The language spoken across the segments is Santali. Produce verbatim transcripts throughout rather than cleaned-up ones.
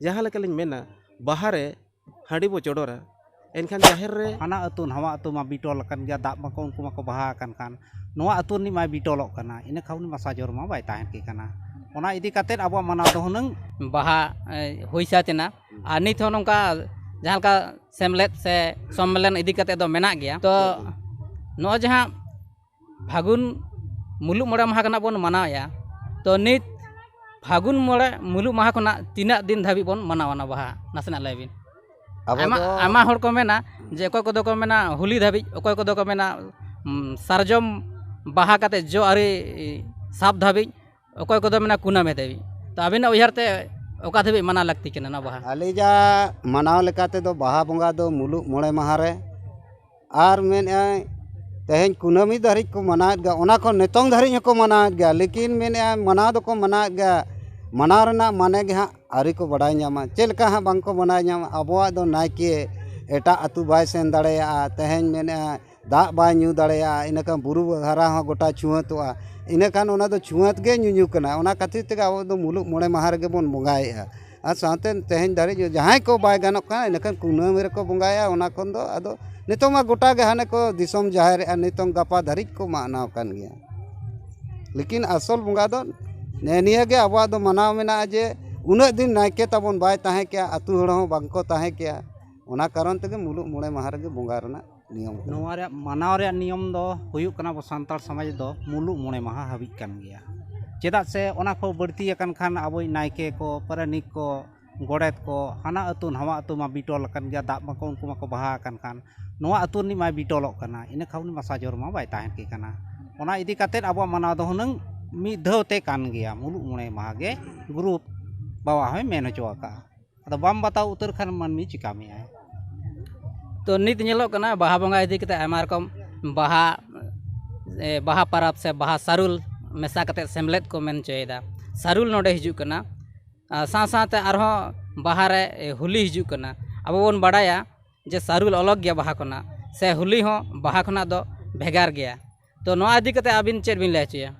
ᱡᱟᱦᱟᱸ ᱞᱮᱠᱟᱞᱤᱧ ᱢᱮᱱᱟ, ᱵᱟᱦᱟ ᱨᱮ ᱦᱟᱺᱰᱤ ᱵᱚ ᱪᱚᱰᱚᱨᱟ, ᱮᱱᱠᱷᱟᱱ ᱡᱟᱦᱮᱨ ᱨᱮ ᱦᱟᱱᱟ ᱟᱹᱛᱩ ᱱᱟᱣᱟ ᱟᱹᱛᱩ ᱢᱟ ᱵᱤᱴᱚᱞ ᱟᱠᱟᱱ ᱜᱮᱭᱟ, ᱫᱟᱜ ᱢᱟᱠᱚ ᱩᱱᱠᱩ ᱢᱟᱠᱚ ᱵᱟᱦᱟ ᱟᱠᱟᱱ ᱠᱷᱟᱱ, ᱱᱚᱣᱟ ᱟᱹᱛᱩ ᱨᱤᱱᱤᱡ ᱢᱟᱭ ᱵᱤᱴᱚᱞᱚᱜ ᱠᱟᱱᱟ, ᱤᱱᱟᱹ ᱠᱷᱟᱱ ᱩᱱᱤ ᱢᱟ ᱥᱟᱡᱚᱨ ᱢᱟ ᱵᱟᱭ ᱛᱟᱦᱮᱱ ᱠᱮ ᱠᱟᱱᱟ᱾ ᱚᱱᱟ ᱤᱫᱤ ᱠᱟᱛᱮᱫ ᱟᱵᱚᱣᱟᱜ ᱢᱟᱱᱟᱣ ᱫᱚ ᱦᱩᱱᱟᱹᱝ ᱵᱟᱦᱟ, ᱮ, ᱦᱩᱭ ᱥᱟᱹᱛ ᱮᱱᱟ᱾ ᱟᱨ ᱱᱤᱛ ᱦᱚᱸ ᱱᱚᱝᱠᱟ ᱡᱟᱦᱟᱸ ᱞᱮᱠᱟ ᱥᱮᱢᱞᱮᱫ ᱥᱮ ᱥᱚᱢᱢᱮᱞᱚᱱ ᱤᱫᱤ ᱠᱟᱛᱮᱫ ᱫᱚ ᱢᱮᱱᱟᱜ ᱜᱮᱭᱟ᱾ ᱛᱚ ᱱᱚᱜᱼᱚᱭ ᱡᱟᱦᱟᱸ ᱯᱷᱟᱹᱜᱩᱱ ᱢᱩᱞᱩᱜ ᱢᱚᱬᱮ ᱢᱟᱦᱟ ᱠᱷᱚᱱᱟᱜ ᱵᱚᱱ ᱢᱟᱱᱟᱣᱮᱫᱼᱟ, ᱛᱚ ᱱᱤᱛ ᱯᱷᱟᱹᱜᱩᱱ ᱢᱚᱬᱮ ᱢᱩᱞᱩᱜ ᱢᱟᱦᱟ ᱠᱷᱚᱱᱟᱜ ᱛᱤᱱᱟᱹᱜ ᱫᱤᱱ ᱫᱷᱟᱹᱵᱤᱡ ᱵᱚᱱ ᱢᱟᱱᱟᱣᱟ ᱚᱱᱟ ᱵᱟᱦᱟ? ᱱᱟᱥᱮᱱᱟᱜ ᱞᱟᱹᱭ ᱵᱤᱱ᱾ ᱟᱵᱚ ᱟᱭᱢᱟ, ᱫᱚ ᱟᱭᱢᱟ ᱦᱚᱲ ᱠᱚ ᱢᱮᱱᱟ ᱡᱮ ᱚᱠᱚᱭ ᱠᱚᱫᱚ ᱠᱚ ᱢᱮᱱᱟ ᱦᱳᱞᱤ ᱫᱷᱟᱹᱵᱤᱡ, ᱚᱠᱚᱭ ᱠᱚᱫᱚ ᱠᱚ ᱢᱮᱱᱟ, ᱩᱢ, ᱥᱟᱨᱡᱚᱢ ᱵᱟᱦᱟ ᱠᱟᱛᱮ ᱡᱚ ᱟᱹᱣᱨᱤ ᱥᱟᱵ ᱫᱷᱟᱹᱵᱤᱡ, ᱚᱠᱚᱭ ᱠᱚᱫᱚ ᱢᱮᱱᱟ ᱠᱩᱱᱟᱹᱢᱤ ᱫᱷᱟᱹᱵᱤᱡ᱾ ᱛᱚ ᱟᱹᱵᱤᱱᱟᱜ ᱩᱭᱦᱟᱹᱨ ᱛᱮ ᱚᱠᱟ ᱫᱷᱟᱹᱵᱤᱡ ᱢᱟᱱᱟᱣ ᱞᱟᱹᱠᱛᱤ ᱠᱟᱱᱟ ᱱᱚᱣᱟ ᱵᱟᱦᱟ? ᱟᱞᱮ ᱡᱟ ᱢᱟᱱᱟᱣ ᱞᱮᱠᱟ ᱛᱮᱫᱚ ᱵᱟᱦᱟ ᱵᱚᱸᱜᱟ ᱫᱚ ᱢᱩᱞᱩᱜ ᱢᱚᱬᱮ ᱢᱟᱦᱟ ᱨᱮ, ᱟᱨ ᱢᱮᱱᱮᱫᱼᱟᱭ ᱛᱮᱦᱮᱧ ᱠᱩᱱᱟᱹᱢᱤ ᱫᱷᱟᱹᱨᱤᱡ ᱠᱚ ᱢᱟᱱᱟᱣᱮᱫ ᱜᱮᱭᱟ, ᱚᱱᱟ ᱠᱷᱚᱱ ᱱᱤᱛᱚᱝ ᱫᱷᱟᱹᱨᱤᱡ ᱦᱚᱸᱠᱚ ᱢᱟᱱᱟᱣᱮᱫ ᱜᱮᱭᱟ, ᱞᱮᱠᱤᱱ ᱢᱮᱱᱮᱫᱼᱟᱭ ᱢᱟᱱᱟᱣ ᱫᱚᱠᱚ ᱢᱟᱱᱟᱣᱮᱫ ᱜᱮᱭᱟ, ᱢᱟᱱᱟᱣ ᱨᱮᱱᱟᱜ ᱢᱟᱱᱮ ᱜᱮ ᱦᱟᱸᱜ ᱟᱹᱣᱨᱤ ᱠᱚ ᱵᱟᱰᱟᱭ ᱧᱟᱢᱟ᱾ ᱪᱮᱫ ᱞᱮᱠᱟ ᱦᱟᱸᱜ ᱵᱟᱝᱠᱚ ᱵᱟᱰᱟᱭ ᱧᱟᱢᱟ? ᱟᱵᱚᱣᱟᱜ ᱫᱚ ᱱᱟᱭᱠᱮ ᱮᱴᱟᱜ ᱟᱹᱛᱩ ᱵᱟᱭ ᱥᱮᱱ ᱫᱟᱲᱮᱭᱟᱜᱼᱟ, ᱛᱮᱦᱮᱧ ᱢᱮᱱᱮᱫᱼᱟ ᱫᱟᱜ ᱵᱟᱭ ᱧᱩ ᱫᱟᱲᱮᱭᱟᱜᱼᱟ, ᱤᱱᱟᱹᱠᱷᱟᱱ ᱵᱩᱨᱩ ᱫᱷᱟᱨᱟ ᱦᱚᱸ ᱜᱚᱴᱟ ᱪᱷᱩᱣᱟᱹᱛᱚᱜᱼᱟ, ᱤᱱᱟᱹᱠᱷᱟᱱ ᱚᱱᱟ ᱫᱚ ᱪᱷᱩᱣᱟᱹᱛ ᱜᱮ ᱧᱩᱧᱩ ᱠᱟᱱᱟ᱾ ᱚᱱᱟ ᱠᱷᱟᱹᱛᱤᱨ ᱛᱮᱜᱮ ᱟᱵᱚ ᱫᱚ ᱢᱩᱞᱩᱜ ᱢᱚᱬᱮ ᱢᱟᱦᱟ ᱨᱮᱜᱮ ᱵᱚᱱ ᱵᱚᱸᱜᱟᱭᱮᱫᱼᱟ᱾ ᱟᱨ ᱥᱟᱶᱛᱮ ᱛᱮᱦᱮᱧ ᱫᱷᱟᱹᱨᱤᱡ ᱡᱟᱦᱟᱸᱭ ᱠᱚ ᱵᱟᱭ ᱜᱟᱱᱚᱜ ᱠᱟᱱᱟ, ᱤᱱᱟᱹᱠᱷᱟᱱ ᱠᱩᱱᱟᱹᱢᱤ ᱨᱮᱠᱚ ᱵᱚᱸᱜᱟᱭᱟ᱾ ᱚᱱᱟ ᱠᱷᱚᱱ ᱫᱚ ᱟᱫᱚ ᱱᱤᱛᱚᱝ ᱢᱟ ᱜᱚᱴᱟ ᱜᱮ ᱦᱟᱱᱮ ᱠᱚ ᱫᱤᱥᱚᱢ ᱡᱟᱦᱮᱨᱮᱜᱼᱟ, ᱱᱤᱛᱚᱝ ᱜᱟᱯᱟ ᱫᱷᱟᱹᱨᱤᱡ ᱠᱚ ᱢᱟᱱᱟᱣ ᱠᱟᱱ ᱜᱮᱭᱟ᱾ ᱞᱮᱠᱤᱱ ᱟᱥᱚᱞ ᱵᱚᱸᱜᱟ ᱫᱚ ᱱᱮᱜᱼᱮ ᱱᱤᱭᱟᱹ ᱜᱮ ᱟᱵᱚᱣᱟᱜ ᱫᱚ ᱢᱟᱱᱟᱣ ᱢᱮᱱᱟᱜᱼᱟ ᱡᱮ ᱩᱱᱟᱹᱜ ᱫᱤᱱ ᱱᱟᱭᱠᱮ ᱛᱟᱵᱚᱱ ᱵᱟᱭ ᱛᱟᱦᱮᱸ ᱠᱮᱭᱟ, ᱟᱹᱛᱩ ᱦᱚᱲ ᱦᱚᱸ ᱵᱟᱝᱠᱚ ᱛᱟᱦᱮᱸ ᱠᱮᱭᱟ᱾ ᱚᱱᱟ ᱠᱟᱨᱚᱱ ᱛᱮᱜᱮ ᱢᱩᱞᱩᱜ ᱢᱚᱬᱮ ᱢᱟᱦᱟ ᱨᱮᱜᱮ ᱵᱚᱸᱜᱟ ᱨᱮᱱᱟᱜ ᱱᱤᱭᱚᱢ ᱠᱟᱱᱟ᱾ ᱱᱚᱣᱟ ᱨᱮᱭᱟᱜ ᱢᱟᱱᱟᱣ ᱨᱮᱭᱟᱜ ᱱᱤᱭᱚᱢ ᱫᱚ ᱦᱩᱭᱩᱜ ᱠᱟᱱᱟ, ᱟᱵᱚ ᱥᱟᱱᱛᱟᱲ ᱥᱚᱢᱟᱡᱽ ᱫᱚ ᱢᱩᱞᱩᱜ ᱢᱚᱬᱮ ᱢᱟᱦᱟ ᱦᱟᱹᱵᱤᱡ ᱠᱟᱱ ᱜᱮᱭᱟ᱾ ᱪᱮᱫᱟᱜ ᱥᱮ ᱚᱱᱟ ᱠᱚ ᱵᱟᱹᱲᱛᱤ ᱟᱠᱟᱱ ᱠᱷᱟᱱ ᱟᱵᱚᱭᱤᱡ ᱱᱟᱭᱠᱮ ᱠᱚ, ᱯᱟᱨᱟᱱᱤᱠ ᱠᱚ, ᱜᱚᱰᱮᱛ ᱠᱚ, ᱦᱟᱱᱟ ᱟᱹᱛᱩ ᱱᱟᱣᱟ ᱟᱹᱛᱩ ᱢᱟ ᱵᱤᱴᱚᱞ ᱟᱠᱟᱱ ᱜᱮᱭᱟ, ᱫᱟᱜ ᱢᱟᱠᱚ ᱩᱱᱠᱩ ᱢᱟᱠᱚ ᱵᱟᱦᱟ ᱟᱠᱟᱱ ᱠᱷᱟᱱ, ᱱᱚᱣᱟ ᱟᱹᱛᱩ ᱨᱤᱱᱤᱡ ᱢᱟᱭ ᱵᱤᱴᱚᱞᱚᱜ ᱠᱟᱱᱟ, ᱤᱱᱟᱹ ᱠᱷᱟᱱ ᱩᱱᱤ ᱢᱟ ᱥᱟᱡᱚᱨ ᱢᱟ ᱵᱟᱭ ᱛᱟᱦᱮᱱ ᱠᱮ ᱠᱟᱱᱟ᱾ ᱚᱱᱟ ᱤᱫᱤ ᱠᱟᱛᱮᱫ ᱟᱵᱚᱣᱟᱜ ᱢᱟᱱᱟᱣ ᱫᱚ ᱦᱩᱱᱟᱹᱝ ᱢᱤᱫ ᱫᱷᱟᱣ ᱛᱮ ᱠᱟᱱ ᱜᱮᱭᱟ, ᱢᱩᱞᱩᱜ ᱢᱚᱬᱮ ᱢᱟᱦᱟ ᱜᱮ ᱜᱩᱨᱩ ᱵᱟᱵᱟ ᱦᱚᱸᱭ ᱢᱮᱱ ᱦᱚᱪᱚ ᱟᱠᱟᱫᱼᱟ᱾ ᱟᱫᱚ ᱵᱟᱢ ᱵᱟᱛᱟᱣ ᱩᱛᱟᱹᱨ ᱠᱷᱟᱱ ᱢᱟᱹᱱᱢᱤ ᱪᱤᱠᱟ ᱢᱮᱭᱟᱭ? ᱛᱚ ᱱᱤᱛ ᱧᱮᱞᱚᱜ ᱠᱟᱱᱟ ᱵᱟᱦᱟ ᱵᱚᱸᱜᱟ ᱤᱫᱤ ᱠᱟᱛᱮ ᱟᱭᱢᱟ ᱨᱚᱠᱚᱢ ᱵᱟᱦᱟ, ᱮ, ᱵᱟᱦᱟ ᱯᱟᱨᱟᱵᱽ ᱥᱮ ᱵᱟᱦᱟ ᱥᱟᱨᱩᱞ ᱢᱮᱥᱟ ᱠᱟᱛᱮ ᱥᱮᱢᱞᱮᱫ ᱠᱚ ᱢᱮᱱ ᱦᱚᱪᱚᱭᱮᱫᱟ᱾ ᱥᱟᱨᱩᱞ ᱱᱚᱰᱮ ᱦᱤᱡᱩᱜ ᱠᱟᱱᱟ᱾ ᱟᱨ ᱥᱟᱶ ᱥᱟᱶᱛᱮ ᱟᱨᱦᱚᱸ ᱵᱟᱦᱟ ᱨᱮ, ᱮ, ᱦᱳᱞᱤ ᱦᱤᱡᱩᱜ ᱠᱟᱱᱟ᱾ ᱟᱵᱚ ᱵᱚᱱ ᱵᱟᱰᱟᱭᱟ ᱡᱮ ᱥᱟᱨᱩᱞ ᱚᱞᱚᱜ ᱜᱮᱭᱟ ᱵᱟᱦᱟ ᱠᱷᱚᱱᱟᱜ, ᱥᱮ ᱦᱳᱞᱤ ᱦᱚᱸ ᱵᱟᱦᱟ ᱠᱷᱚᱱᱟᱜ ᱫᱚ ᱵᱷᱮᱜᱟᱨ ᱜᱮᱭᱟ᱾ ᱛᱚ ᱱᱚᱣᱟ ᱤᱫᱤ ᱠᱟᱛᱮ ᱟᱹᱵᱤᱱ ᱪᱮᱫ ᱵᱤᱱ ᱞᱟᱹᱭ ᱦᱚᱪᱚᱭᱟ?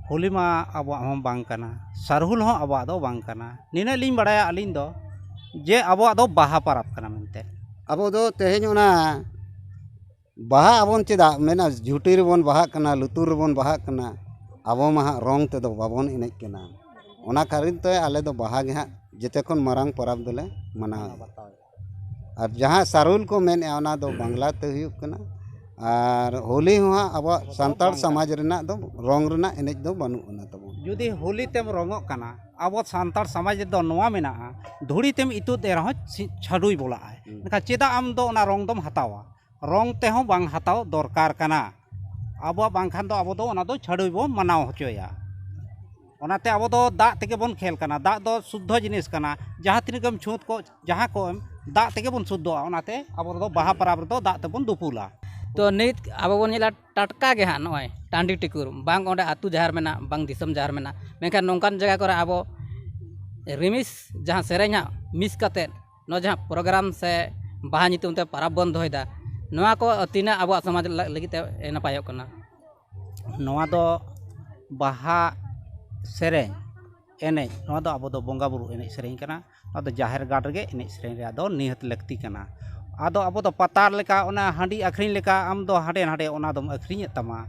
ᱦᱳᱞᱤ ᱢᱟ ᱟᱵᱚᱣᱟᱜ ᱦᱚᱸ ᱵᱟᱝ ᱠᱟᱱᱟ, ᱥᱟᱨᱦᱩᱞ ᱦᱚᱸ ᱟᱵᱚᱣᱟᱜ ᱫᱚ ᱵᱟᱝ ᱠᱟᱱᱟ᱾ ᱱᱤᱱᱟᱹᱜ ᱞᱤᱧ ᱵᱟᱲᱟᱭᱟ ᱟᱹᱞᱤᱧ ᱫᱚ, ᱡᱮ ᱟᱵᱚᱣᱟᱜ ᱫᱚ ᱵᱟᱦᱟ ᱯᱚᱨᱚᱵᱽ ᱠᱟᱱᱟ ᱢᱮᱱᱛᱮ᱾ ᱟᱵᱚ ᱫᱚ ᱛᱮᱦᱮᱧ ᱚᱱᱟ ᱵᱟᱦᱟ ᱟᱵᱚᱱ ᱪᱮᱫᱟᱜ ᱢᱮᱱᱟ, ᱡᱷᱩᱴᱤ ᱨᱮᱵᱚᱱ ᱵᱟᱦᱟᱜ ᱠᱟᱱᱟ, ᱞᱩᱛᱩᱨ ᱨᱮᱵᱚᱱ ᱵᱟᱦᱟᱜ ᱠᱟᱱᱟ, ᱟᱵᱚ ᱢᱟ ᱦᱟᱸᱜ ᱨᱚᱝ ᱛᱮᱫᱚ ᱵᱟᱵᱚᱱ ᱮᱱᱮᱡ ᱠᱟᱱᱟ᱾ ᱚᱱᱟ ᱠᱷᱟᱹᱛᱤᱨ ᱛᱮ ᱟᱞᱮ ᱫᱚ ᱵᱟᱦᱟ ᱜᱮ ᱦᱟᱸᱜ ᱡᱮᱛᱮ ᱠᱷᱚᱱ ᱢᱟᱨᱟᱝ ᱯᱚᱨᱚᱵᱽ ᱫᱚᱞᱮ ᱢᱟᱱᱟᱣᱟ᱾ ᱟᱨ ᱡᱟᱦᱟᱸ ᱥᱟᱨᱩᱞ ᱠᱚ ᱢᱮᱱᱮᱫᱼᱟ, ᱚᱱᱟ ᱫᱚ ᱵᱟᱝᱞᱟ ᱛᱮ ᱦᱩᱭᱩᱜ ᱠᱟᱱᱟ᱾ ᱟᱨ ᱦᱳᱞᱤ ᱦᱚᱸ ᱦᱟᱸᱜ ᱟᱵᱚᱣᱟᱜ ᱥᱟᱱᱛᱟᱲ ᱥᱚᱢᱟᱡᱽ ᱨᱮᱱᱟᱜ ᱫᱚ ᱨᱚᱝ ᱨᱮᱱᱟᱜ ᱮᱱᱮᱡ ᱫᱚ ᱵᱟᱹᱱᱩᱜ ᱟᱱᱟ ᱛᱟᱵᱚᱱ᱾ ᱡᱩᱫᱤ ᱦᱳᱞᱤ ᱛᱮᱢ ᱨᱚᱝᱚᱜ ᱠᱟᱱᱟ, ᱟᱵᱚ ᱥᱟᱱᱛᱟᱲ ᱥᱚᱢᱟᱡᱽ ᱨᱮᱫᱚ ᱱᱚᱣᱟ ᱢᱮᱱᱟᱜᱼᱟ, ᱫᱷᱩᱲᱤ ᱛᱮᱢ ᱤᱛᱩᱫ ᱮ ᱨᱮᱦᱚᱸ ᱪᱷᱤ- ᱪᱷᱟᱹᱰᱩᱭ ᱵᱚᱞᱟᱜᱼᱟᱭ᱾ ᱦᱩᱸ᱾ ᱮᱱᱠᱷᱟᱱ ᱪᱮᱫᱟᱜ ᱟᱢ ᱫᱚ ᱚᱱᱟ ᱨᱚᱝ ᱫᱚᱢ ᱦᱟᱛᱟᱣᱟ? ᱨᱚᱝ ᱛᱮᱦᱚᱸ ᱵᱟᱝ ᱦᱟᱛᱟᱣ ᱫᱚᱨᱠᱟᱨ ᱠᱟᱱᱟ ᱟᱵᱚᱣᱟᱜ, ᱵᱟᱝᱠᱷᱟᱱ ᱫᱚ ᱟᱵᱚ ᱫᱚ ᱚᱱᱟ ᱫᱚ ᱪᱷᱟᱹᱰᱩᱭ ᱵᱚᱱ ᱢᱟᱱᱟᱣ ᱦᱚᱪᱚᱭᱟ᱾ ᱚᱱᱟᱛᱮ ᱟᱵᱚ ᱫᱚ ᱫᱟᱜ ᱛᱮᱜᱮ ᱵᱚᱱ ᱠᱷᱮᱞ ᱠᱟᱱᱟ᱾ ᱫᱟᱜ ᱫᱚ ᱥᱩᱫᱽᱫᱷᱚ ᱡᱤᱱᱤᱥ ᱠᱟᱱᱟ᱾ ᱡᱟᱦᱟᱸ ᱛᱤᱱᱟᱹᱜ ᱜᱮᱢ ᱪᱷᱩᱸᱛ ᱠᱚ, ᱡᱟᱦᱟᱸ ᱠᱚ ᱮᱢ, ᱫᱟᱜ ᱛᱮᱜᱮ ᱵᱚᱱ ᱥᱩᱫᱽᱫᱷᱚᱜᱼᱟ᱾ ᱚᱱᱟᱛᱮ ᱟᱵᱚ ᱫᱚ ᱵᱟᱦᱟ ᱯᱚᱨᱚᱵᱽ ᱨᱮᱫᱚ ᱫᱟᱜ ᱛᱮᱵᱚᱱ ᱫᱩᱯᱩᱞᱟ᱾ ᱛᱚ ᱱᱤᱛ ᱟᱵᱚ ᱵᱚᱱ ᱧᱮᱞᱟ, ᱴᱟᱴᱠᱟ ᱜᱮ ᱦᱟᱸᱜ ᱱᱚᱜᱼᱚᱭ ᱴᱟᱺᱰᱤ ᱴᱤᱠᱩᱨ, ᱵᱟᱝ ᱚᱸᱰᱮ ᱟᱹᱛᱩ ᱡᱟᱦᱮᱨ ᱢᱮᱱᱟᱜ, ᱵᱟᱝ ᱫᱤᱥᱚᱢ ᱡᱟᱦᱮᱨ ᱢᱮᱱᱟᱜ, ᱢᱮᱱᱠᱷᱟᱱ ᱱᱚᱝᱠᱟᱱ ᱡᱟᱭᱜᱟ ᱠᱚᱨᱮ ᱟᱵᱚ ᱨᱤᱢᱤᱥ ᱡᱟᱦᱟᱸ ᱥᱮᱨᱮᱧ ᱦᱟᱸᱜ ᱢᱤᱥ ᱠᱟᱛᱮᱫ ᱱᱚᱣᱟ ᱡᱟᱦᱟᱸ ᱯᱨᱳᱜᱨᱟᱢ ᱥᱮ ᱵᱟᱦᱟ ᱧᱩᱛᱩᱢ ᱛᱮ ᱯᱚᱨᱚᱵᱽ ᱵᱚᱱ ᱫᱚᱦᱚᱭᱮᱫᱟ, ᱱᱚᱣᱟ ᱠᱚ ᱛᱤᱱᱟᱹᱜ ᱟᱵᱚᱣᱟᱜ ᱥᱚᱢᱟᱡᱽ ᱞᱟ-, ᱞᱟᱹᱜᱤᱫ ᱛᱮ ᱱᱟᱯᱟᱭᱚᱜ ᱠᱟᱱᱟ? ᱱᱚᱣᱟ ᱫᱚ ᱵᱟᱦᱟ ᱥᱮᱨᱮᱧ ᱮᱱᱮᱡ, ᱱᱚᱣᱟ ᱫᱚ ᱟᱵᱚ ᱫᱚ ᱵᱚᱸᱜᱟ ᱵᱩᱨᱩ ᱮᱱᱮᱡ ᱥᱮᱨᱮᱧ ᱠᱟᱱᱟ᱾ ᱱᱚᱣᱟ ᱫᱚ ᱡᱟᱦᱮᱨ ᱜᱟᱲ ᱨᱮᱜᱮ ᱮᱱᱮᱡ ᱥᱮᱨᱮᱧ ᱨᱮᱭᱟᱜ ᱫᱚ ᱱᱤᱦᱟᱹᱛ ᱞᱟᱹᱠᱛᱤ ᱠᱟᱱᱟ᱾ ᱟᱫᱚ ᱟᱵᱚ ᱫᱚ ᱯᱟᱛᱟ ᱞᱮᱠᱟ, ᱚᱱᱟ ᱦᱟᱺᱰᱤ ᱟᱹᱠᱷᱨᱤᱧ ᱞᱮᱠᱟ ᱟᱢ ᱫᱚ ᱦᱟᱸᱰᱮ ᱱᱟᱰᱮ ᱚᱱᱟ ᱫᱚᱢ ᱟᱹᱠᱷᱨᱤᱧᱮᱫ ᱛᱟᱢᱟ᱾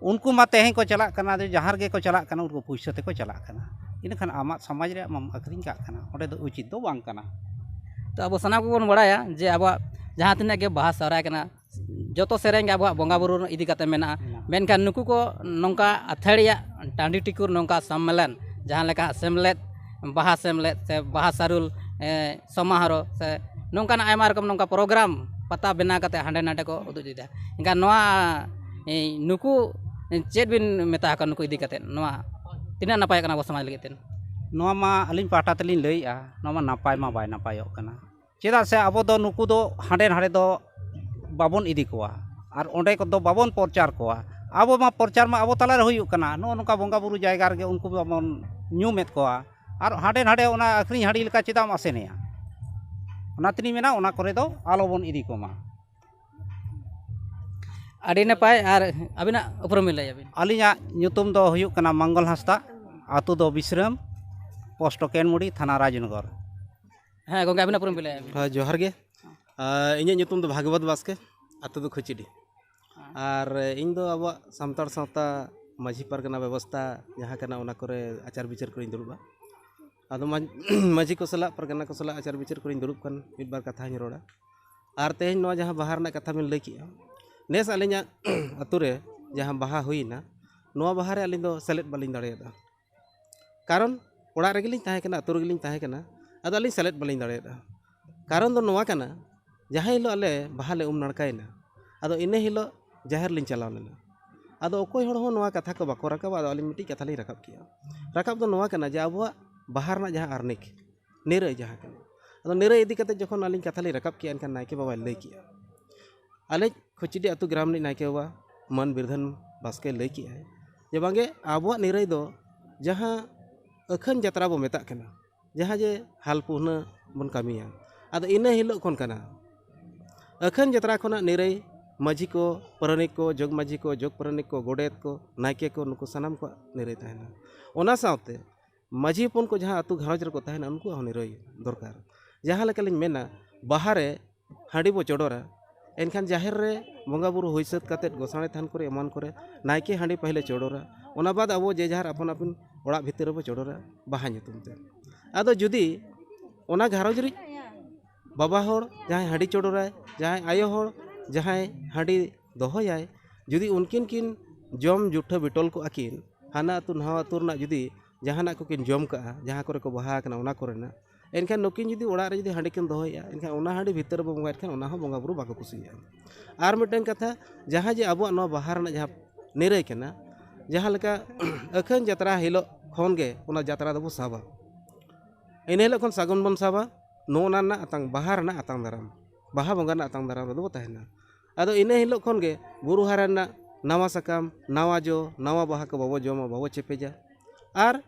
ᱩᱱᱠᱩ ᱢᱟ ᱛᱮᱦᱮᱧ ᱠᱚ ᱪᱟᱞᱟᱜ ᱠᱟᱱᱟ, ᱡᱮ ᱡᱟᱦᱟᱸ ᱨᱮᱜᱮ ᱠᱚ ᱪᱟᱞᱟᱜ ᱠᱟᱱᱟ, ᱩᱱᱠᱩ ᱯᱩᱭᱥᱟᱹ ᱛᱮᱠᱚ ᱪᱟᱞᱟᱜ ᱠᱟᱱᱟ᱾ ᱤᱱᱟᱹᱠᱷᱟᱱ ᱟᱢᱟᱜ ᱥᱚᱢᱟᱡᱽ ᱨᱮᱭᱟᱜ ᱢᱟᱢ ᱟᱹᱠᱷᱨᱤᱧ ᱠᱟᱜ ᱠᱟᱱᱟ, ᱚᱸᱰᱮ ᱫᱚ ᱩᱪᱤᱛ ᱫᱚ ᱵᱟᱝ ᱠᱟᱱᱟ᱾ ᱛᱚ ᱟᱵᱚ ᱥᱟᱱᱟᱢ ᱠᱚᱵᱚᱱ ᱵᱟᱲᱟᱭᱟ ᱡᱮ ᱟᱵᱚᱣᱟᱜ ᱡᱟᱦᱟᱸ ᱛᱤᱱᱟᱹᱜ ᱜᱮ ᱵᱟᱦᱟ ᱥᱚᱦᱨᱟᱭ ᱠᱟᱱᱟ, ᱡᱚᱛᱚ ᱥᱮᱨᱮᱧ ᱜᱮ ᱟᱵᱚᱣᱟᱜ ᱵᱚᱸᱜᱟ ᱵᱩᱨᱩ ᱤᱫᱤ ᱠᱟᱛᱮ ᱢᱮᱱᱟᱜᱼᱟ᱾ ᱢᱮᱱᱟᱜᱼᱟ᱾ ᱢᱮᱱᱠᱷᱟᱱ ᱱᱩᱠᱩ ᱠᱚ ᱱᱚᱝᱠᱟ ᱟᱹᱛᱷᱟᱹᱲᱤᱭᱟᱜ ᱴᱟᱺᱰᱤ ᱴᱤᱠᱩᱨ ᱱᱚᱝᱠᱟ ᱥᱚᱢᱢᱮᱞᱚᱱ, ᱡᱟᱦᱟᱸ ᱞᱮᱠᱟ ᱥᱮᱢᱞᱮᱫ, ᱵᱟᱦᱟ ᱥᱮᱢᱞᱮᱫ ᱥᱮ ᱵᱟᱦᱟ ᱥᱟᱨᱩᱞ, ᱮ, ᱥᱚᱢᱟᱦᱟᱨᱚ ᱥᱮ ᱱᱚᱝᱠᱟᱱᱟᱜ ᱟᱭᱢᱟ ᱨᱚᱠᱚᱢ ᱱᱚᱝᱠᱟ ᱯᱨᱳᱜᱨᱟᱢ ᱯᱟᱛᱟ ᱵᱮᱱᱟᱣ ᱠᱟᱛᱮ ᱦᱟᱸᱰᱮ ᱱᱟᱰᱮ ᱠᱚ ᱩᱫᱩᱜ ᱤᱫᱤᱭᱮᱫᱟ᱾ ᱮᱱᱠᱷᱟᱱ ᱱᱚᱣᱟ, ᱮ, ᱱᱩᱠᱩ ᱪᱮᱫ ᱵᱤᱱ ᱢᱮᱛᱟ ᱟᱠᱚᱣᱟ ᱱᱩᱠᱩ ᱤᱫᱤ ᱠᱟᱛᱮ? ᱱᱚᱣᱟ ᱛᱤᱱᱟᱹᱜ ᱱᱟᱯᱟᱭᱚᱜ ᱠᱟᱱᱟ ᱟᱵᱚ ᱥᱚᱢᱟᱡᱽ ᱞᱟᱹᱜᱤᱫ ᱛᱮ? ᱱᱚᱣᱟ ᱢᱟ ᱟᱹᱞᱤᱧ ᱯᱟᱦᱴᱟ ᱛᱮᱞᱤᱧ ᱞᱟᱹᱭᱮᱜᱼᱟ, ᱱᱚᱣᱟ ᱢᱟ ᱱᱟᱯᱟᱭ ᱢᱟ ᱵᱟᱭ ᱱᱟᱯᱟᱭᱚᱜ ᱠᱟᱱᱟ᱾ ᱪᱮᱫᱟᱜ ᱥᱮ ᱟᱵᱚ ᱫᱚ ᱱᱩᱠᱩ ᱫᱚ ᱦᱟᱸᱰᱮ ᱱᱟᱰᱮ ᱫᱚ ᱵᱟᱵᱚᱱ ᱤᱫᱤ ᱠᱚᱣᱟ ᱟᱨ ᱚᱸᱰᱮ ᱠᱚᱫᱚ ᱵᱟᱵᱚᱱ ᱯᱨᱚᱪᱟᱨ ᱠᱚᱣᱟ᱾ ᱟᱵᱚ ᱢᱟ ᱯᱨᱚᱪᱟᱨ ᱢᱟ ᱟᱵᱚ ᱛᱟᱞᱟ ᱨᱮ ᱦᱩᱭᱩᱜ ᱠᱟᱱᱟ, ᱱᱚᱜᱼᱚ ᱱᱚᱝᱠᱟ ᱵᱚᱸᱜᱟ ᱵᱩᱨᱩ ᱡᱟᱭᱜᱟ ᱨᱮᱜᱮ ᱩᱱᱠᱩ ᱢᱟᱵᱚᱱ ᱧᱩᱢᱮᱫ ᱠᱚᱣᱟ᱾ ᱟᱨ ᱦᱟᱸᱰᱮ ᱱᱟᱰᱮ ᱚᱱᱟ ᱟᱹᱠᱷᱨᱤᱧ ᱦᱟᱺᱰᱤ ᱞᱮᱠᱟ ᱪᱮᱫᱟᱜ ᱮᱢ ᱟᱥᱮᱱᱮᱭᱟ? ᱚᱱᱟ ᱛᱮᱞᱤᱧ ᱢᱮᱱᱟ, ᱚᱱᱟ ᱠᱚᱨᱮ ᱫᱚ ᱟᱞᱚᱵᱚᱱ ᱤᱫᱤ ᱠᱚᱢᱟ᱾ ᱟᱹᱰᱤ ᱱᱟᱯᱟᱭ᱾ ᱟᱨ ᱟᱹᱵᱤᱱᱟᱜ ᱩᱯᱨᱩᱢ ᱵᱤᱱ ᱞᱟᱹᱭᱟ ᱵᱤᱱ? ᱟᱹᱞᱤᱧᱟᱜ ᱧᱩᱛᱩᱢ ᱫᱚ ᱦᱩᱭᱩᱜ ᱠᱟᱱᱟ ᱢᱚᱝᱜᱚᱞ ᱦᱟᱸᱥᱫᱟ, ᱟᱹᱛᱩ ᱫᱚ ᱵᱤᱥᱨᱟᱢ, ᱯᱳᱥᱴ ᱠᱮᱱᱢᱩᱲᱤ, ᱛᱷᱟᱱᱟ ᱨᱟᱡᱽᱱᱚᱜᱚᱨ᱾ ᱦᱮᱸ ᱜᱚᱝᱠᱮ, ᱟᱹᱵᱤᱱᱟᱜ ᱩᱯᱨᱩᱢ ᱵᱤᱱ ᱞᱟᱹᱭᱟ ᱵᱤᱱ? ᱦᱮᱸ, ᱡᱚᱦᱟᱨ ᱜᱮ᱾ ᱟᱨ ᱤᱧᱟᱹᱜ ᱧᱩᱛᱩᱢ ᱫᱚ ᱵᱷᱟᱜᱽᱵᱚᱛ ᱵᱟᱥᱠᱮ, ᱟᱹᱛᱩ ᱫᱚ ᱠᱷᱩᱪᱤᱰᱤ᱾ ᱟᱨ ᱤᱧ ᱫᱚ ᱟᱵᱚᱣᱟᱜ ᱥᱟᱱᱛᱟᱲ ᱥᱟᱶᱛᱟ ᱢᱟᱹᱡᱷᱤ ᱯᱟᱨᱜᱟᱱᱟ ᱵᱮᱵᱚᱥᱛᱷᱟ ᱡᱟᱦᱟᱸ ᱠᱟᱱᱟ, ᱚᱱᱟ ᱠᱚᱨᱮ ᱟᱪᱟᱨ ᱵᱤᱪᱟᱹᱨ ᱠᱚᱨᱮᱧ ᱫᱩᱲᱩᱵᱼᱟ᱾ ᱟᱫᱚ ᱢᱟᱹᱡᱷᱤ ᱠᱚ ᱥᱟᱞᱟᱜ, ᱯᱟᱨᱜᱟᱱᱟ ᱠᱚ ᱥᱟᱞᱟᱜ ᱟᱪᱟᱨ ᱵᱤᱪᱟᱹᱨ ᱠᱚᱨᱮᱧ ᱫᱩᱲᱩᱵ ᱠᱷᱟᱱ ᱢᱤᱫ ᱵᱟᱨ ᱠᱟᱛᱷᱟ ᱦᱚᱧ ᱨᱚᱲᱟ᱾ ᱟᱨ ᱛᱮᱦᱮᱧ ᱱᱚᱣᱟ ᱡᱟᱦᱟᱸ ᱵᱟᱦᱟ ᱨᱮᱱᱟᱜ ᱠᱟᱛᱷᱟ ᱵᱤᱱ ᱞᱟᱹᱭ ᱠᱮᱜᱼᱟ, ᱱᱮᱥ ᱟᱹᱞᱤᱧᱟᱜ ᱟᱹᱛᱩ ᱨᱮ ᱡᱟᱦᱟᱸ ᱵᱟᱦᱟ ᱦᱩᱭᱱᱟ, ᱱᱚᱣᱟ ᱵᱟᱦᱟ ᱨᱮ ᱟᱹᱞᱤᱧ ᱫᱚ ᱥᱮᱞᱮᱫ ᱵᱟᱹᱞᱤᱧ ᱫᱟᱲᱮᱭᱟᱫᱟ᱾ ᱠᱟᱨᱚᱱ ᱚᱲᱟᱜ ᱨᱮᱜᱮᱞᱤᱧ ᱛᱟᱦᱮᱸ ᱠᱟᱱᱟ, ᱟᱹᱛᱩ ᱨᱮᱜᱮᱞᱤᱧ ᱛᱟᱦᱮᱸ ᱠᱟᱱᱟ, ᱟᱫᱚ ᱟᱹᱞᱤᱧ ᱥᱮᱞᱮᱫ ᱵᱟᱹᱞᱤᱧ ᱫᱟᱲᱮᱭᱟᱫᱟ᱾ ᱠᱟᱨᱚᱱ ᱫᱚ ᱱᱚᱣᱟ ᱠᱟᱱᱟ, ᱡᱟᱦᱟᱸ ᱦᱤᱞᱳᱜ ᱟᱞᱮ ᱵᱟᱦᱟ ᱞᱮ ᱩᱢ ᱱᱟᱲᱠᱟᱭᱮᱱᱟ, ᱟᱫᱚ ᱤᱱᱟᱹ ᱦᱤᱞᱳᱜ ᱡᱟᱦᱮᱨ ᱞᱤᱧ ᱪᱟᱞᱟᱣ ᱞᱮᱱᱟ᱾ ᱟᱫᱚ ᱚᱠᱚᱭ ᱦᱚᱲ ᱦᱚᱸ ᱱᱚᱣᱟ ᱠᱟᱛᱷᱟ ᱠᱚ ᱵᱟᱠᱚ ᱨᱟᱠᱟᱵᱟ᱾ ᱟᱫᱚ ᱟᱹᱞᱤᱧ ᱢᱤᱫᱴᱤᱡ ᱠᱟᱛᱷᱟ ᱞᱤᱧ ᱨᱟᱠᱟᱵ ᱠᱮᱜᱼᱟ᱾ ᱨᱟᱠᱟᱵ ᱫᱚ ᱱᱚᱣᱟ ᱠᱟᱱᱟ ᱡᱮ ᱟᱵᱚᱣᱟᱜ ᱵᱟᱦᱟ ᱨᱮᱱᱟᱜ ᱡᱟᱦᱟᱸ ᱟᱨᱱᱤᱠ, ᱱᱤᱨᱟᱹᱭ ᱡᱟᱦᱟᱸ ᱠᱟᱱᱟ, ᱟᱫᱚ ᱱᱤᱨᱟᱹᱭ ᱤᱫᱤ ᱠᱟᱛᱮ ᱡᱚᱠᱷᱚᱱ ᱟᱹᱞᱤᱧ ᱠᱟᱛᱷᱟ ᱞᱤᱧ ᱨᱟᱠᱟᱵ ᱠᱮᱜᱼᱟ, ᱮᱱᱠᱷᱟᱱ ᱱᱟᱭᱠᱮ ᱵᱟᱵᱟᱭ ᱞᱟᱹᱭ ᱠᱮᱜᱼᱟ, ᱟᱞᱮ ᱠᱷᱩᱪᱤᱰᱤ ᱟᱹᱛᱩ ᱜᱨᱟᱢ ᱨᱤᱱᱤᱡ ᱱᱟᱭᱠᱮ ᱵᱟᱵᱟ ᱢᱟᱹᱱ ᱵᱤᱨᱫᱷᱟᱹᱱ ᱵᱟᱥᱠᱮ ᱞᱟᱹᱭ ᱠᱮᱜᱼᱟᱭ ᱡᱮ ᱵᱟᱝᱜᱮ, ᱟᱵᱚᱣᱟᱜ ᱱᱤᱨᱟᱹᱭ ᱫᱚ ᱡᱟᱦᱟᱸ ᱟᱹᱠᱷᱟᱹᱱ ᱡᱟᱛᱨᱟ ᱵᱚ ᱢᱮᱛᱟᱜ ᱠᱟᱱᱟ, ᱡᱟᱦᱟᱸ ᱡᱮ ᱦᱟᱞ ᱯᱩᱦᱱᱟᱹ ᱵᱚᱱ ᱠᱟᱹᱢᱤᱭᱟ, ᱟᱫᱚ ᱤᱱᱟᱹ ᱦᱤᱞᱳᱜ ᱠᱷᱚᱱ ᱠᱟᱱᱟ᱾ ᱟᱹᱠᱷᱟᱹᱱ ᱡᱟᱛᱨᱟ ᱠᱷᱚᱱᱟᱜ ᱱᱤᱨᱟᱹᱭ ᱢᱟᱹᱡᱷᱤ ᱠᱚ, ᱯᱟᱨᱟᱱᱤᱠ ᱠᱚ, ᱡᱚᱜᱽ ᱢᱟᱹᱡᱷᱤ ᱠᱚ, ᱡᱚᱜᱽ ᱯᱟᱨᱟᱱᱤᱠ ᱠᱚ, ᱜᱚᱰᱮᱛ ᱠᱚ, ᱱᱟᱭᱠᱮ ᱠᱚ, ᱱᱩᱠᱩ ᱥᱟᱱᱟᱢ ᱠᱚᱣᱟᱜ ᱱᱤᱨᱟᱹᱭ ᱛᱟᱦᱮᱱᱟ᱾ ᱚᱱᱟ ᱥᱟᱶᱛᱮ ᱢᱟᱹᱡᱷᱤ ᱦᱚᱯᱚᱱ ᱠᱚ ᱡᱟᱦᱟᱸ ᱟᱹᱛᱩ ᱜᱷᱟᱨᱚᱸᱡᱽ ᱨᱮᱠᱚ ᱛᱟᱦᱮᱱᱟ, ᱩᱱᱠᱩᱣᱟᱜ ᱦᱚᱸ ᱱᱤᱨᱟᱹᱭ ᱫᱚᱨᱠᱟᱨ᱾ ᱡᱟᱦᱟᱸ ᱞᱮᱠᱟᱞᱤᱧ ᱢᱮᱱᱟ, ᱵᱟᱦᱟ ᱨᱮ ᱦᱟᱺᱰᱤ ᱵᱚ ᱪᱚᱰᱚᱨᱟ, ᱮᱱᱠᱷᱟᱱ ᱡᱟᱦᱮᱨ ᱨᱮ ᱵᱚᱸᱜᱟ ᱵᱩᱨᱩ ᱦᱩᱭ ᱥᱟᱹᱛ ᱠᱟᱛᱮᱫ ᱜᱚᱸᱥᱟᱲᱮ ᱛᱷᱟᱱ ᱠᱚᱨᱮ ᱮᱢᱟᱱ ᱠᱚᱨᱮ ᱱᱟᱭᱠᱮ ᱦᱟᱺᱰᱤ ᱯᱟᱹᱦᱤᱞᱮ ᱪᱚᱰᱚᱨᱟ, ᱚᱱᱟ ᱵᱟᱫᱽ ᱟᱵᱚ ᱡᱮ ᱡᱟᱦᱟᱨ ᱟᱯᱟᱱ ᱟᱹᱯᱤᱱ ᱚᱲᱟᱜ ᱵᱷᱤᱛᱤᱨ ᱨᱮᱵᱚ ᱪᱚᱰᱚᱨᱟ ᱵᱟᱦᱟ ᱧᱩᱛᱩᱢ ᱛᱮ᱾ ᱟᱫᱚ ᱡᱩᱫᱤ ᱚᱱᱟ ᱜᱷᱟᱨᱚᱸᱡᱽ ᱨᱤᱡ ᱵᱟᱵᱟ ᱦᱚᱲ ᱡᱟᱦᱟᱸᱭ ᱦᱟᱺᱰᱤ ᱪᱚᱰᱚᱨᱟᱭ, ᱡᱟᱦᱟᱸᱭ ᱟᱭᱳ ᱦᱚᱲ ᱡᱟᱦᱟᱸᱭ ᱦᱟᱺᱰᱤ ᱫᱚᱦᱚᱭᱟᱭ, ᱡᱩᱫᱤ ᱩᱱᱠᱤᱱ ᱠᱤᱱ ᱡᱚᱢ ᱡᱩᱴᱷᱟᱹ ᱵᱤᱴᱚᱞ ᱠᱚᱜᱼᱟ ᱠᱤᱱ, ᱦᱟᱱᱟ ᱟᱹᱛᱩ ᱱᱟᱣᱟ ᱟᱹᱛᱩ ᱨᱮᱱᱟᱜ ᱡᱩᱫᱤ ᱡᱟᱦᱟᱱᱟᱜ ᱠᱚᱠᱤᱱ ᱡᱚᱢ ᱠᱟᱜᱼᱟ, ᱡᱟᱦᱟᱸ ᱠᱚᱨᱮ ᱠᱚ ᱵᱟᱦᱟ ᱟᱠᱟᱱᱟ ᱚᱱᱟ ᱠᱚᱨᱮᱱᱟᱜ, ᱮᱱᱠᱷᱟᱱ ᱱᱩᱠᱤᱱ ᱡᱩᱫᱤ ᱚᱲᱟᱜ ᱨᱮ ᱡᱩᱫᱤ ᱦᱟᱺᱰᱤ ᱠᱤᱱ ᱫᱚᱦᱚᱭᱮᱫᱼᱟ, ᱮᱱᱠᱷᱟᱱ ᱚᱱᱟ ᱦᱟᱺᱰᱤ ᱵᱷᱤᱛᱟᱹᱨ ᱨᱮᱵᱚ ᱵᱚᱸᱜᱟᱭᱮᱫ ᱠᱷᱟᱱ ᱚᱱᱟ ᱦᱚᱸ ᱵᱚᱸᱜᱟ ᱵᱩᱨᱩ ᱵᱟᱠᱚ ᱠᱩᱥᱤᱭᱟᱜᱼᱟ᱾ ᱟᱨ ᱢᱤᱫᱴᱟᱝ ᱠᱟᱛᱷᱟ, ᱡᱟᱦᱟᱸ ᱡᱮ ᱟᱵᱚᱣᱟᱜ ᱱᱚᱣᱟ ᱵᱟᱦᱟ ᱨᱮᱱᱟᱜ ᱡᱟᱦᱟᱸ ᱱᱤᱨᱟᱹᱭ ᱠᱟᱱᱟ, ᱡᱟᱦᱟᱸ ᱞᱮᱠᱟ ᱟᱹᱠᱷᱟᱹᱱ ᱡᱟᱛᱨᱟ ᱦᱤᱞᱳᱜ ᱠᱷᱚᱱ ᱜᱮ ᱚᱱᱟ ᱡᱟᱛᱨᱟ ᱫᱚᱵᱚ ᱥᱟᱵᱟ᱾ ᱤᱱᱟᱹ ᱦᱤᱞᱳᱜ ᱠᱷᱚᱱ ᱥᱟᱹᱜᱩᱱ ᱵᱚᱱ ᱥᱟᱵᱟ, ᱱᱚᱜᱼᱚ ᱱᱟ ᱨᱮᱱᱟᱜ ᱟᱛᱟᱝ, ᱵᱟᱦᱟ ᱨᱮᱱᱟᱜ ᱟᱛᱟᱝ ᱫᱟᱨᱟᱢ, ᱵᱟᱦᱟ ᱵᱚᱸᱜᱟ ᱨᱮᱱᱟᱜ ᱟᱛᱟᱝ ᱫᱟᱨᱟᱢ ᱨᱮᱫᱚ ᱵᱚ ᱛᱟᱦᱮᱱᱟ᱾ ᱟᱫᱚ ᱤᱱᱟᱹ ᱦᱤᱞᱳᱜ ᱠᱷᱚᱱ ᱜᱮ ᱵᱩᱨᱩ ᱦᱟᱨᱟ ᱨᱮᱱᱟᱜ ᱱᱟᱣᱟ ᱥᱟᱠᱟᱢ, ᱱᱟᱣᱟ ᱡᱚ, ᱱᱟᱣᱟ ᱵᱟᱦᱟ ᱠᱚ ᱵᱟᱵᱚ ᱡᱚᱢᱟ, ᱵᱟᱵᱚ ᱪᱮᱯᱮᱡᱟ᱾ ᱟᱨ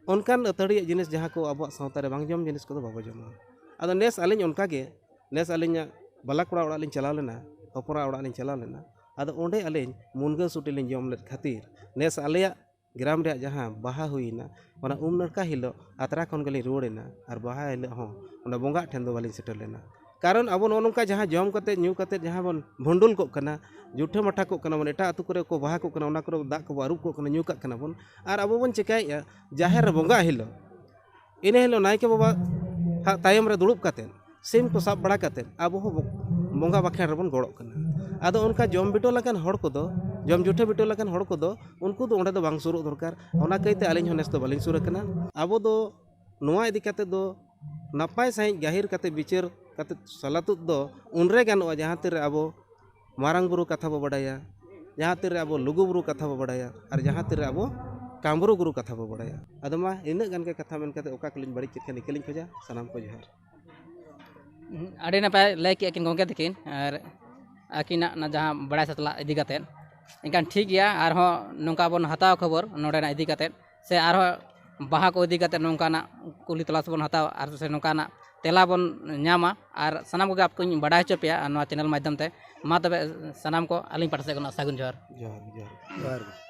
ᱚᱱᱠᱟᱱ ᱟᱹᱛᱷᱟᱹᱲᱤᱭᱟᱹ ᱡᱤᱱᱤᱥ ᱡᱟᱦᱟᱸ ᱠᱚ ᱟᱵᱚᱣᱟᱜ ᱥᱟᱶᱛᱟ ᱨᱮ ᱵᱟᱝ ᱡᱚᱢ ᱡᱤᱱᱤᱥ ᱠᱚᱫᱚ ᱵᱟᱵᱚ ᱡᱚᱢᱟ᱾ ᱟᱫᱚ ᱱᱮᱥ ᱟᱹᱞᱤᱧ ᱚᱱᱠᱟ ᱜᱮ, ᱱᱮᱥ ᱟᱹᱞᱤᱧᱟᱜ ᱵᱟᱞᱟ ᱠᱚᱲᱟ ᱚᱲᱟᱜ ᱞᱤᱧ ᱪᱟᱞᱟᱣ ᱞᱮᱱᱟ᱾ ᱦᱚᱯᱚᱱ ᱮᱨᱟ ᱚᱲᱟᱜ ᱞᱤᱧ ᱪᱟᱞᱟᱣ ᱞᱮᱱᱟ᱾ ᱟᱫᱚ ᱚᱸᱰᱮ ᱟᱹᱞᱤᱧ ᱢᱩᱱᱜᱟᱹ ᱥᱩᱴᱤ ᱞᱤᱧ ᱡᱚᱢ ᱞᱮᱫ ᱠᱷᱟᱹᱛᱤᱨ ᱱᱮᱥ ᱟᱞᱮᱭᱟᱜ ᱜᱨᱟᱢ ᱨᱮᱭᱟᱜ ᱡᱟᱦᱟᱸ ᱵᱟᱦᱟ ᱦᱩᱭᱱᱟ, ᱚᱱᱟ ᱩᱢ ᱱᱟᱲᱠᱟ ᱦᱤᱞᱳᱜ ᱟᱛᱨᱟ ᱠᱷᱚᱱ ᱜᱮᱞᱤᱧ ᱨᱩᱣᱟᱹᱲ ᱮᱱᱟ ᱟᱨ ᱵᱟᱦᱟ ᱦᱤᱞᱳᱜ ᱦᱚᱸ ᱚᱱᱟ ᱵᱚᱸᱜᱟ ᱴᱷᱮᱱ ᱫᱚ ᱵᱟᱹᱞᱤᱧ ᱥᱮᱴᱮᱨ ᱞᱮᱱᱟ᱾ ᱠᱟᱨᱚᱱ ᱟᱵᱚ ᱱᱚᱜᱼᱚ ᱱᱚᱝᱠᱟ ᱡᱟᱦᱟᱸ ᱡᱚᱢ ᱠᱟᱛᱮ ᱧᱩ ᱠᱟᱛᱮ ᱡᱟᱦᱟᱸ ᱵᱚᱱ ᱵᱷᱩᱱᱰᱩᱞ ᱠᱚᱜ ᱠᱟᱱᱟ, ᱡᱩᱴᱷᱟᱹ ᱢᱟᱴᱷᱟ ᱠᱚᱜ ᱠᱟᱱᱟ ᱵᱚᱱ, ᱮᱴᱟᱜ ᱟᱹᱛᱩ ᱠᱚᱨᱮ ᱠᱚ ᱵᱟᱦᱟ ᱠᱚᱜ ᱠᱟᱱᱟ, ᱚᱱᱟ ᱠᱚᱨᱮ ᱫᱟᱜ ᱠᱚᱵᱚ ᱟᱹᱨᱩᱵ ᱠᱚᱜ ᱠᱟᱱᱟ, ᱧᱩ ᱠᱟᱜ ᱠᱟᱱᱟ ᱵᱚᱱ, ᱟᱨ ᱟᱵᱚ ᱵᱚᱱ ᱪᱮᱠᱟᱭᱮᱫᱼᱟ ᱡᱟᱦᱮᱨ ᱨᱮ ᱵᱚᱸᱜᱟ ᱦᱤᱞᱳᱜ, ᱤᱱᱟᱹ ᱦᱤᱞᱳᱜ ᱱᱟᱭᱠᱮ ᱵᱟᱵᱟ ᱦᱟᱜ ᱛᱟᱭᱚᱢ ᱨᱮ ᱫᱩᱲᱩᱵ ᱠᱟᱛᱮ ᱥᱤᱢ ᱠᱚ ᱥᱟᱵ ᱵᱟᱲᱟ ᱠᱟᱛᱮ ᱟᱵᱚ ᱦᱚᱸ ᱵᱚ-, ᱵᱚᱸᱜᱟ ᱵᱟᱠᱷᱮᱲ ᱨᱮᱵᱚᱱ ᱜᱚᱲᱚᱜ ᱠᱟᱱᱟ᱾ ᱟᱫᱚ ᱚᱱᱠᱟ ᱡᱚᱢ ᱵᱤᱴᱟᱹᱣ ᱞᱮᱠᱟᱱ ᱦᱚᱲ ᱠᱚᱫᱚ, ᱡᱚᱢ ᱡᱩᱴᱷᱟᱹ ᱵᱤᱴᱟᱹᱣ ᱞᱮᱠᱟᱱ ᱦᱚᱲ ᱠᱚᱫᱚ ᱩᱱᱠᱩ ᱫᱚ ᱚᱸᱰᱮ ᱫᱚ ᱵᱟᱝ ᱥᱩᱨᱩᱜ ᱫᱚᱨᱠᱟᱨ᱾ ᱚᱱᱟ ᱠᱟᱹᱭᱛᱮ ᱟᱹᱞᱤᱧ ᱦᱚᱸ ᱱᱮᱥ ᱫᱚ ᱵᱟᱹᱞᱤᱧ ᱥᱩᱨ ᱟᱠᱟᱱᱟ᱾ ᱟᱵᱚ ᱫᱚ ᱱᱚᱣᱟ ᱤᱫᱤ ᱠᱟᱛᱮ ᱫᱚ ᱱᱟᱯᱟᱭ ᱥᱟᱺᱦᱤᱡ ᱜᱟᱹᱦᱤᱨ ᱠᱟᱛᱮ ᱵᱤᱪᱟᱹᱨ ᱠᱟᱛᱮ ᱥᱟᱞᱟᱛᱩᱫ ᱫᱚ ᱩᱱᱨᱮ ᱜᱟᱱᱚᱜᱼᱟ, ᱡᱟᱦᱟᱸ ᱛᱤᱨᱮ ᱟᱵᱚ ᱢᱟᱨᱟᱝ ᱵᱩᱨᱩ ᱠᱟᱛᱷᱟ ᱵᱚ ᱵᱟᱰᱟᱭᱟ, ᱡᱟᱦᱟᱸ ᱛᱤᱨᱮ ᱟᱵᱚ ᱞᱩᱜᱩ ᱵᱩᱨᱩ ᱠᱟᱛᱷᱟ ᱵᱚ ᱵᱟᱰᱟᱭᱟ, ᱟᱨ ᱡᱟᱦᱟᱸ ᱛᱤᱨᱮ ᱟᱵᱚ ᱠᱟᱢᱨᱩ ᱜᱩᱨᱩ ᱠᱟᱛᱷᱟ ᱵᱚ ᱵᱟᱰᱟᱭᱟ᱾ ᱟᱫᱚ ᱢᱟ ᱤᱱᱟᱹᱜ ᱜᱟᱱ ᱜᱮ ᱠᱟᱛᱷᱟ ᱢᱮᱱ ᱠᱟᱛᱮ ᱚᱠᱟ ᱠᱚᱞᱤᱧ ᱵᱟᱹᱲᱤᱡ ᱠᱮᱫ ᱠᱷᱟᱱ ᱤᱠᱟᱹᱞᱤᱧ ᱠᱷᱚᱡᱟ᱾ ᱥᱟᱱᱟᱢ ᱠᱚ ᱡᱚᱦᱟᱨ᱾ ᱟᱹᱰᱤ ᱱᱟᱯᱟᱭ ᱞᱟᱹᱭ ᱠᱮᱫᱼᱟ ᱠᱤᱱ ᱜᱚᱢᱠᱮ ᱛᱟᱹᱠᱤᱱ, ᱟᱨ ᱟᱹᱠᱤᱱᱟᱜ ᱚᱱᱟ ᱡᱟᱦᱟᱸ ᱵᱟᱲᱟᱭ ᱥᱟᱛᱞᱟᱜ ᱤᱫᱤ ᱠᱟᱛᱮᱫ᱾ ᱮᱱᱠᱷᱟᱱ ᱴᱷᱤᱠ ᱜᱮᱭᱟ, ᱟᱨᱦᱚᱸ ᱱᱚᱝᱠᱟ ᱵᱚᱱ ᱦᱟᱛᱟᱣᱟ ᱠᱷᱚᱵᱚᱨ ᱱᱚᱰᱮᱱᱟᱜ ᱤᱫᱤ ᱠᱟᱛᱮᱫ, ᱥᱮ ᱟᱨᱦᱚᱸ ᱵᱟᱦᱟ ᱠᱚ ᱤᱫᱤ ᱠᱟᱛᱮᱫ ᱱᱚᱝᱠᱟᱱᱟᱜ ᱠᱩᱞᱤ ᱛᱚᱞᱟᱥ ᱵᱚᱱ ᱦᱟᱛᱟᱣᱟ, ᱟᱨ ᱥᱮ ᱱᱚᱝᱠᱟᱱᱟᱜ ᱛᱮᱞᱟ ᱵᱚᱱ ᱧᱟᱢᱟ, ᱟᱨ ᱥᱟᱱᱟᱢ ᱠᱚᱜᱮ ᱟᱯᱮ ᱠᱚᱧ ᱵᱟᱰᱟᱭ ᱦᱚᱪᱚ ᱯᱮᱭᱟ ᱱᱚᱣᱟ ᱪᱮᱱᱮᱞ ᱢᱟᱫᱽᱫᱷᱚᱢ ᱛᱮ᱾ ᱢᱟ ᱛᱚᱵᱮ ᱥᱟᱱᱟᱢ ᱠᱚ ᱟᱹᱞᱤᱧ ᱯᱟᱦᱴᱟ ᱥᱮᱫ ᱠᱷᱚᱱᱟᱜ ᱥᱟᱹᱜᱩᱱ ᱡᱚᱦᱟᱨ᱾ ᱡᱚᱦᱟᱨ ᱜᱮ, ᱡᱚᱦᱟᱨ ᱜᱮ᱾ ᱡᱚᱦᱟᱨ ᱜᱮ᱾